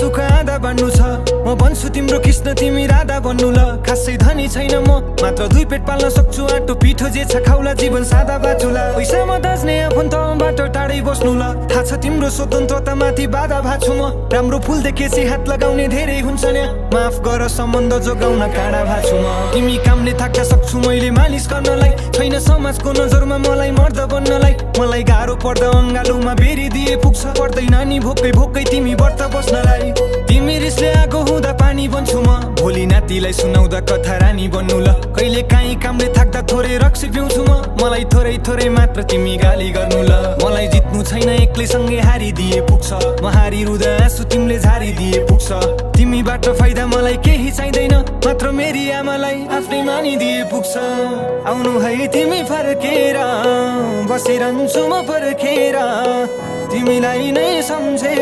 सुख आधा बाँड्नु छ म भन्छु तिम्रो कृष्ण तिमी राधा बन्नु ल खासै धनी छैन म मात्र दुई पेट पाल्न सक्छु आटो पिठो जे छ खाउला जीवन सादा बाचुला पैसामा दाज्ने आफन्तबाट टाढै बस्नु ल थाहा छ तिम्रो स्वतन्त्रता माथि बाधा भाछु म राम्रो फुल देखेपछि हात लगाउने धेरै हुन्छ नि माफ गर सम्बन्ध जोगाउन काँडा भाछु म तिमी कामले थाक्न सक्छु मैले मालिस गर्नलाई छैन समाजको नजरमा मलाई मर्द बन्नलाई मलाई गाह्रो पर्दा अङ्गालोमा बेरी दिए पुग्छ पर्दैन नि भोकै भोकै तिमी व्रत बस्नलाई तिमी रिसले आगो हुँदा पानी बन्छु म भोलि नातिलाई सुनाउँदा कथा रानी बन्नु ल कहिले काहीँ कामले थाक्दा थोरै रक्सी पिउँछु म मलाई थोरै थोरै मात्र तिमी गाली गर्नु ल मलाई जित्नु छैन एक्लै सँगै हारिदिए पुग्छ म हारिरुँदा आँसु तिमीले झारिदिए पुग्छ तिमीबाट फाइदा मलाई केही चाहिँदैन मात्र मेरी आमालाई आफ्नै मानिदिए पुग्छ आउनु है तिमी फर्केर बसिरहन्छु म पर्खेर तिमीलाई नै सम्झे